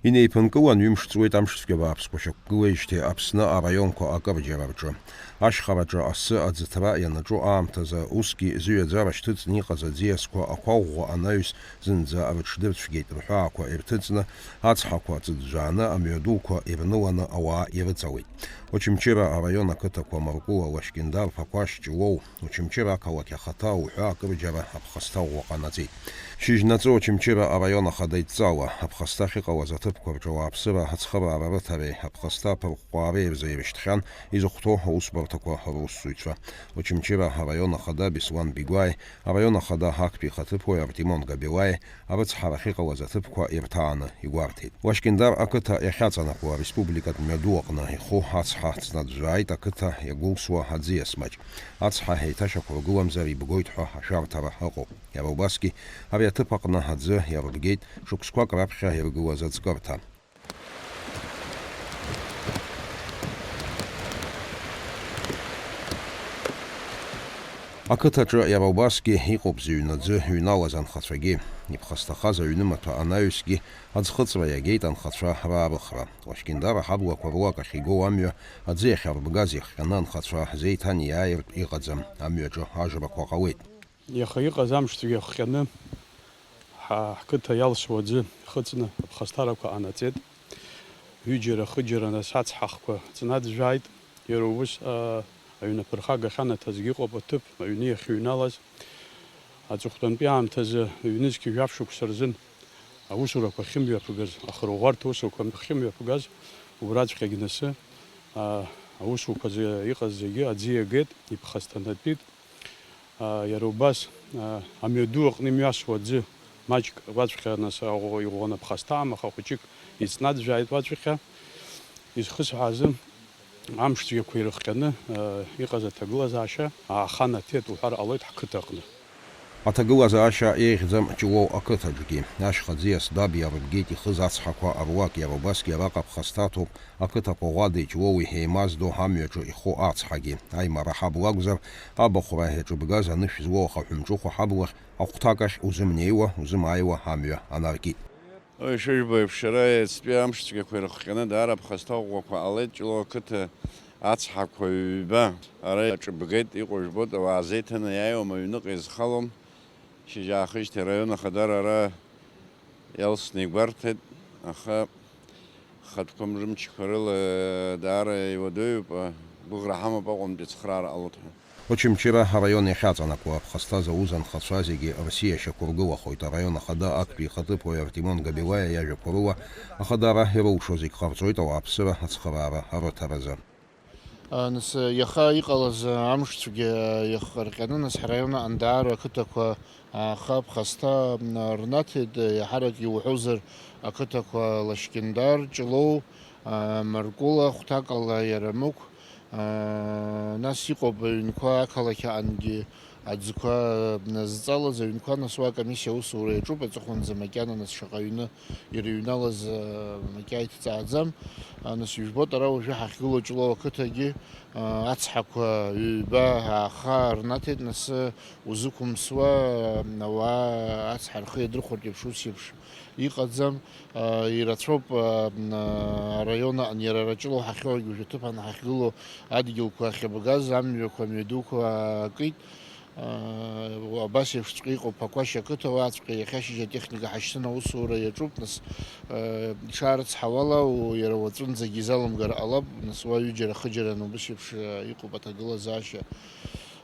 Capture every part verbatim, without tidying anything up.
Инеиԥынкылан ҩымш ҵуеит амшцәгьа бааԥсқәа шьақәгылеижьҭеи Аԥсны араионқәа акырџьара рҿы. Ашьхараҿы асы аӡыҭра ианаҿу аамҭазы, усгьы зыҩаӡара шьҭыҵны иҟаз аӡиасқәа ақәа ӷәӷәа анаҩс зынӡа рыҽдырцәгьеит, рҳәаақәа ирҭыҵны, ацҳақәа ҵыӡәӡәааны, амҩадуқәа ирныланы ауаа ирыҵалеит. Очамчыра араион ақыҭақәа Маркула, Лашькьындар, Ԥақәашь, Ҷлоу, Очамчыра ақалақь ахаҭа уҳәа акырџьара аԥхасҭа ӷәӷәа ҟанаҵеит. Шьыжьнаҵы Очамчыра араион ахада идҵала, аԥхасҭа ахьыҟалаз аҭыԥқәа рҿы ауааԥсыра ацхыраара рыҭареи аԥхасҭа аԥырҟәҟәаареи рзы ирышьҭхьан изыхәҭоу аусбарҭақәа русзуҩцәа. Очамчыра араион ахада Беслан Бигәааи, араион ахада актәи ихаҭыԥуаҩ Артемон Габилаи арыцҳара ахьыҟалаз аҭыԥқәа ирҭааны игәарҭеит. Лашькьындар ақыҭа иахьаҵанакуа ареспубликатә мҩаду аҟны иху ацҳа ҵнаӡәӡәааит ақыҭа иагәылсуа аӡиас маҷ. Ацҳа еиҭашьақәыргыламзар ибгоит ҳәа ашәарҭара ыҟоуп. Иара убасгьы ари аҭыԥ аҟны аӡы иарбгеит шықәсқәак раԥхьа иргылаз аӡкырҭа. Ақыҭаҿы иара убасгьы иҟоуп зыҩнаӡы ҩналаз анхацәагьы. Иԥхасҭахаз аҩнымаҭәа анаҩсгьы аӡхыҵра иагеит анхацәа раарыхра. Лашькьындара аҳаблақәа руак ахь игоу амҩа аӡы иахьарбгаз иахҟьаны анхацәа зеиҭаниааиртә иҟаӡам, амҩаҿы ажрақәа ҟалеит. Иаха иҟаз амшцәгьа хҟьаны, ҳа-, ҳқыҭа иалсуа аӡы хыҵны аԥхасҭарақәа ҟанаҵеит. Ҩыџьара-хыџьара нас ацҳахқәа ҵнаӡәӡәааит. Иара ус, а, аҩнаԥырхага ахьанаҭазгьы ыҟоуп аҭыԥ аҩны иахьыҩналаз. Аҵыхәтәантәи аамҭазы ҩнызқьи жәаф шықәса рзын аусурақәа ахьымҩаԥгаз, ахырӷәӷәарҭа усурақәа ахьымҩаԥгаз, убраҵәҟьагь насы, а, аусуқәа зы-, иҟаз зегьы аӡы иагеит, иԥхасҭанатәит. А, иара убас, а, амҩаду аҟны имҩасуа аӡы маҷк руаҵәҟьа нас аӷәӷәа иӷәӷәаны аԥхасҭа амаха хәыҷык иҵнаӡәӡәааит уаҵәҟьа. Изхысҳәаазы, амшцәгьақәа ирыхҟьаны, а, иҟаз аҭагылазаашьа аахан аҭет уҳәар ҟалоит ҳқыҭа аҟны. Аҭагылазаашьа еиӷьӡам Ҷлоу ақыҭаҿгьы. Ашьха ӡиас даб иарбгеит ихыз ацҳақәа руак, иара убасгьы араҟа ԥхасҭа ҭоуп ақыҭақәа Ӷәадеи Ҷлоуи еимаздо амҩаҿы иху ацҳагьы. Аимара ҳабла акәзар, абахәра иаҿыбгаз анышә злоу ахаҳә мҿыхәа ҳаблахь ахәҭак ахь узымнеиуа, узымааиуа амҩа анаркит. Ишыжәбо еиԥш, ара иацтәи амшцәгьақәа ирыхҟьаны даара ԥхасҭа ӷәӷәақәа ҟалеит. Ҷлоу ақыҭа ацҳақәа ҩба ара иаҿыбгеит, иҟоу жәбоит, ауаа зеиҭаны иааиуам, аҩныҟа изхалом. Шьыжь аахижьҭеи араион ахадара ара иалсны игәарҭеит, аха хатәқәа мрымчқәа рыла даара иуадаҩуп, гәыӷра ҳамоуп Аҟәантәи ацхраара ҟалоит ҳәа. Очамчыра араион иахьаҵанакуа аԥхасҭа зауз анхацәа зегьы рсиа шьақәыргылахоит. Араион ахада актәи ихаҭыԥуаҩ Артемон Габилаиа иажәақәа рыла, ахадара ирылшо зегь ҟарҵоит ауааԥсыра ацхыраара арыҭаразы. А, нас, иаха иҟалаз амшцәгьа иахҟарҟьаны, нас, ҳраион аҟны даара ақыҭақәа ааха ԥхасҭа, м, рнаҭеит, иаҳарак иуҳәозар, ақыҭақәа Лашькьындар, Ҷлоу, а, Маркула, хәҭакала Иарамықә, аа, нас иҟоуп аҩнқәа ақалақь аҟангьы аӡқәа назҵалаз аҩнқәа, нас уа акомиссиа аусура иаҿуп, аҵыхәанӡа макьана нас шаҟа ҩны ирыҩналаз, аа, макьа иҭҵааӡам. Аа, нас ижәбоит, ара уажәы ҳахьгылоу Ҷлоу ақыҭагьы, аа, ацҳақәа ҩба ааха рнаҭеит, нас узықәымсуа, ауаа ацҳа рхы иадырхәартә еиԥш, ус еиԥш иҟаӡам. Аа, ирацәоуп, аа, м, аа, араион аҟны иара ара Ҷлоу ҳахьоугь уажәы аҭыԥ анаҳахьгылоу адгьылқәа ахьабгаз амҩақәа, амҩадуқәа аакит. Аа, абас еиԥшҵәҟьа иҟоуп Ԥақәашь ақыҭа, уаҵәҟьа иахьа ашьыжь атехника ҳашьҭын, аусура иаҿуп, нас, аа, иҽаарыцҳауала, у-, иара уаҵәынӡагьы изалымгар ҟалап, нас уа ҩыџьара-хыџьараны убыс еиԥш, аа, иҟоуп аҭагылазаашьа.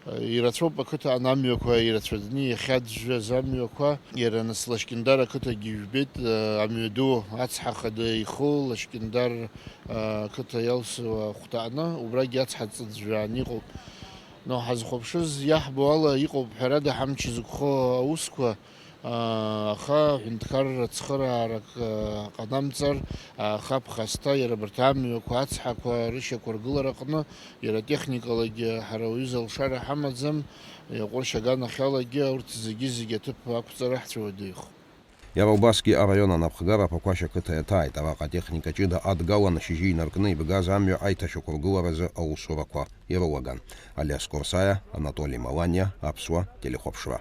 Ирацәоуп ақыҭа анамҩақәа ирацәаӡаны иахьаӡәӡәаз амҩақәа, иара нас Лашькьындар ақыҭагьы ижәбеит, амҩаду ацҳа хада иху Лашькьындар ақыҭа иалсуа ахәҭаҟны, убрагьы ацҳа ҵыӡәӡәааны иҟоуп. Но ҳазхәаԥшыз иаҳбо ала иҟоуп ҳәарада ҳамч зықәхо аусқәа, Аха аҳәынҭқарра цхыраарак ҟанамҵар, аха ԥхасҭа иара абарҭ амҩақәа ацҳақәа рышьақәыргылараҟны иара атехникалагьы ҳара уаҩы залшара ҳамаӡам, иҟәыршь аганахьалагьы урҭ зегьы-зегьы аҭыԥ ақәҵара ҳцәыуадаҩхоит. Иара убасгьы араион анапхгара Аԥақәашь ақыҭа иаҭааит, араҟа атехника ҷыда адгаланы шьыжьы инаркны ибгаз амҩа аиҭашьақәыргыларазы аусурақәа ирылаган. Алиас Корсаиа, Анатоли Маланиа, Аԥсуа телехәаԥшра.